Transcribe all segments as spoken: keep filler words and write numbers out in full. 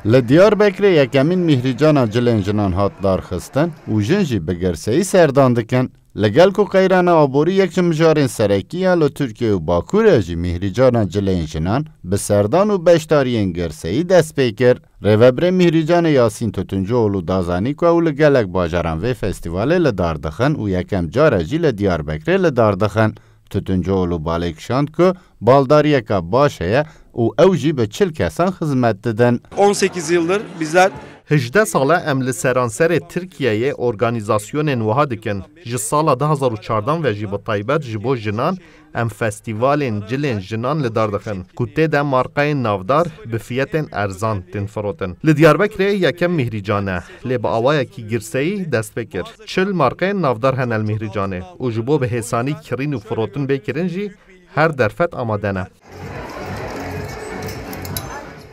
Li Diyarbekirê yekemîn mîhrîcana cilên jinan hat darxistin û jin jî bi girseyî serdan dikin. Li gel ku qeyrana aborî yek ji mijarên serekî ya li Tirkiye û Bakur e jî mîhrîcana cilên jinan bi serdan û beşdariyên girseyî dest pê kir. Rêvebirê Mîhrîcanê Yasîn Tutuncuoğlu da zanî ku ew li gelek bajaran vê festîvalê li dar dixin û yekem car e jî li Diyarbekirê li dar dixin. Tutuncuoğlu balê kişand ku baldariyeka baş heye û ew jî bi çil kesan xizmet didin. On sekiz yıldır bizler Hejdeh sal e em li seranserê Tirkiyeyê organîzasyonên wiha dikin. Ji sala du hazar û çardan ve jî bi taybet ji bo jinan em festîvalên cilên jinan li dar dixin ku tê de marqeyên navdar bi fiyetên erzan tên firotin. Li Diyarbekirê yekem mîhrîcan e, lê bi awayekî girseyî dest pê kir. Çil marqeyên navdar hene li Mîhrîcanê û ji bo bi hêsanî kirîn û firotin bê kirin jî her derfet amade ne.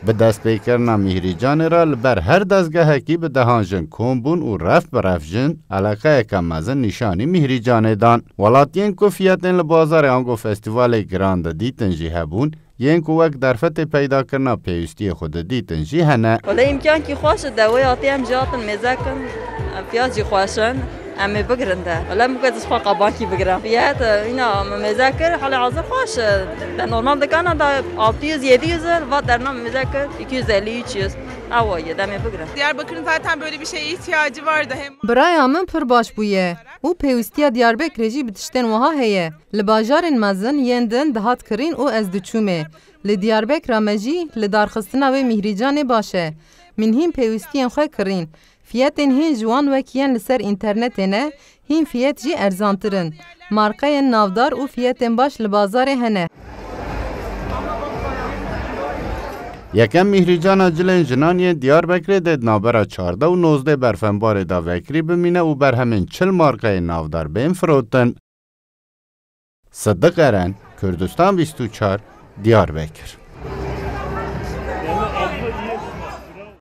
Bi destpêkirina Mîhrîcanê re li ber her dezgehekî bi dehan jin kom bûn û ref bi ref jin eleqeyeke mezin nîşanî Mîhrîcanê dan. Welatiyên ku fiyetên li bazarê ango festîvalê giran didîtin jî hebûn, yên ku wek derfetê peydakirina pêwîstiyê xwe didîtin jî hene. Wele îmkankî xweş e, dewê hatî em jî hatin mêze kin, em fiyat jî xweş in, em ê bigirin de. Wele em bike ez xwe qabankî bigirim. Fiyat, e, îna min mêze kir, halê hazir xweş e. De normal dikana da altı yüz yedi yüz e, va derna min mêze kir iki yüz elli üç yüz. Ew ye, de em ê bigirin. Diyarbakır'ın zaten böyle bir şeye ihtiyacı vardı. Hem Biraya min pir baş bûye û pêwîstiya Diyarbekirê jî bi tiştên wiha heye. Li bajarên mezin yên din dihat kirîn û ez diçûmê. Li Diyarbekira me jî li darxistina wê mîhrîcanê baş e. Min hîn pêwîstiyên xwe kirîn. Fiyetên hîn ji wan wek yên li ser înternetê ne, hîn fiyet jî erzantir in. Marqeyên navdar û fiyetên baş li bazarê hene. Yekem mîhrîcana cilên jinan yên Diyarbekirê dê di navbera çardeh û nozdeh berfenbarê de vekirî bimîne û berhemên çil marqeyên navdar bên firotin. Sidiq Eren, Kurdistan bîst û çar, Diyarbekir.